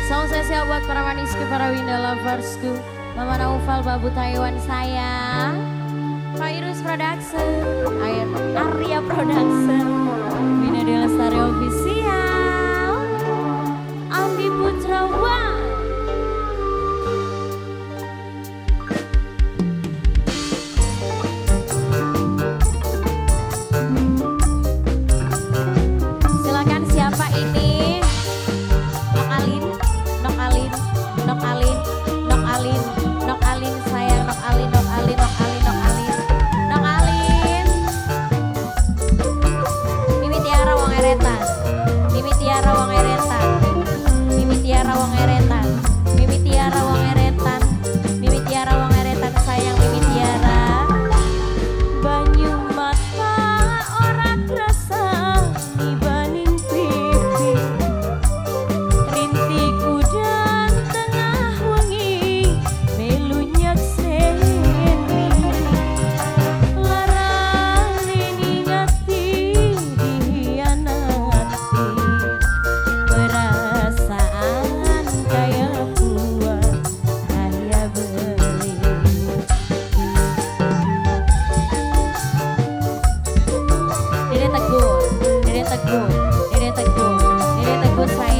Salam spesial buat para manisku, para winda loversku, Mama Naufal, Babu Taiwan sayang, Virus Production, Arya Production, Winda Lestari Official, Andi Putra One. Silakan siapa ini? Nokalin, Nokalin, Nokalin, Nokalin, Nokalin sayang, Nokalin, Nokalin, Nokalin, Nokalin, Nokalin. Mimi Tiara wong eretan, Mimi Tiara wong eretan, Mimi Tiara wong eretan, Mimi Tiara wong eretan, Mimi Tiara wong eretan sayang Mimi Tiara. Banyu mata ora krasa nibaning pipi, rintik udan tengah wengi melu nyekseni, larane ningati dihianati, perasaan kaya buah kaya beli. Dede Teguh, Dede Teguh, Dede Teguh, Dede Teguh sayang.